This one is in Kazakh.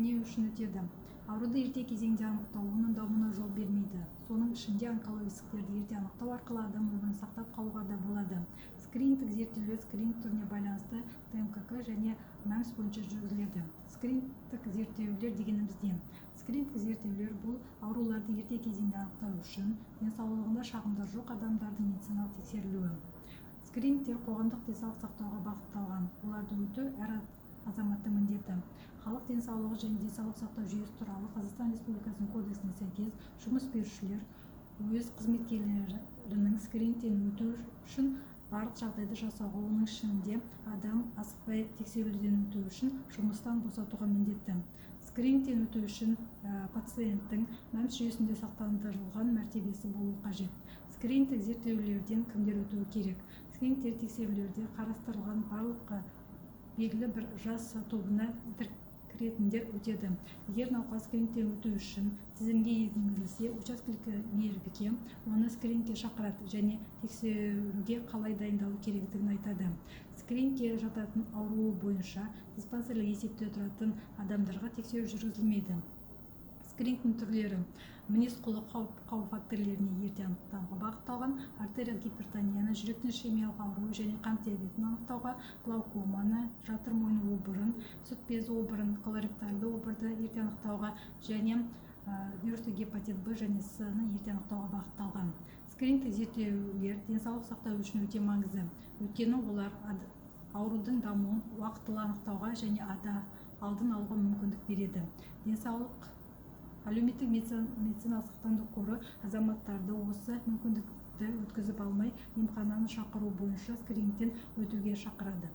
Скринингтен не үшін өтеді? Ауруды ерте кезеңде анықтау оның дамуына жол бермейді. Соның ішінде онкологиялық ісіктерді ерте анықтау арқылы адам өмірін сақтап қалуға да болады. Скринингтік зерттеулер скрининг түріне байланысты ТМКК және МӘМС бойынша жүргізіледі. Скринингтік зерттеулер дегеніміз не? Скринингтік зерттеулер – бұл ауруларды ерте кезеңде анықтау үшін денсаулығында шағымдар жоқ адамдардың медициналық тексерілуі. Скринингтер қоғамдық денсаулық сақтауға бағытталған. Оларды өту – әр азаматтың міндеті. Халық денсаулығы және денсаулық сақтау жүйесі туралы Қазақстан Республикасының кодексіне сәйкес, жұмыс берушілер өз қызметкерлерінің скринингтен өтуі үшін барлық жағдайды жасауға, оның ішінде адам асықпай тексеруден өтуі үшін жұмыстан босатуға міндетті. Скринингтен өту үшін пациенттің МӘМС жүйесінде сақтандырылған мәртебесі болуы қажет. Скринингтік зерттеулерден кімдер өтуі керек? Скринингтер тексерулерде қарастырылған барлық белгілі бір жас тобына кіретіндер өтеді. Егер науқас скринингтен өту үшін тізімге енгізілсе, учаскелік мейірбике оны скринингке шақырады және тексеруге қалай дайындалу керектігін айтады. Скринингке жататын ауруы бойынша диспансерлік есепте тұратын адамдарға тексеру жүргізілмейді. Скринингтің түрлері: мінез-құлық қауіп фактілеріне ерте анықтауға бағытталған, артериялық гипертонияны, жүректің ишемиялық ауруы және қант диабетін анықтауға, глаукоманы, жатыр мойны обырын, сүт безі обырын, колоректальды обырды ерте анықтауға және вирусты гепатит Б және С ны ерте анықтауға бағытталған. Скринингтік зерттеулер денсаулық сақтау үшін өте маңызды, өйткені олар аурудың дамуын уақытылы анықтауға және алдын алуға мүмкіндік береді. Денсаулық әлеуметтік медициналық сақтандыру қоры азаматтарды осы мүмкіндікті өткізіп алмай, емхананы шақыру бойынша скринингтен өтуге шақырады.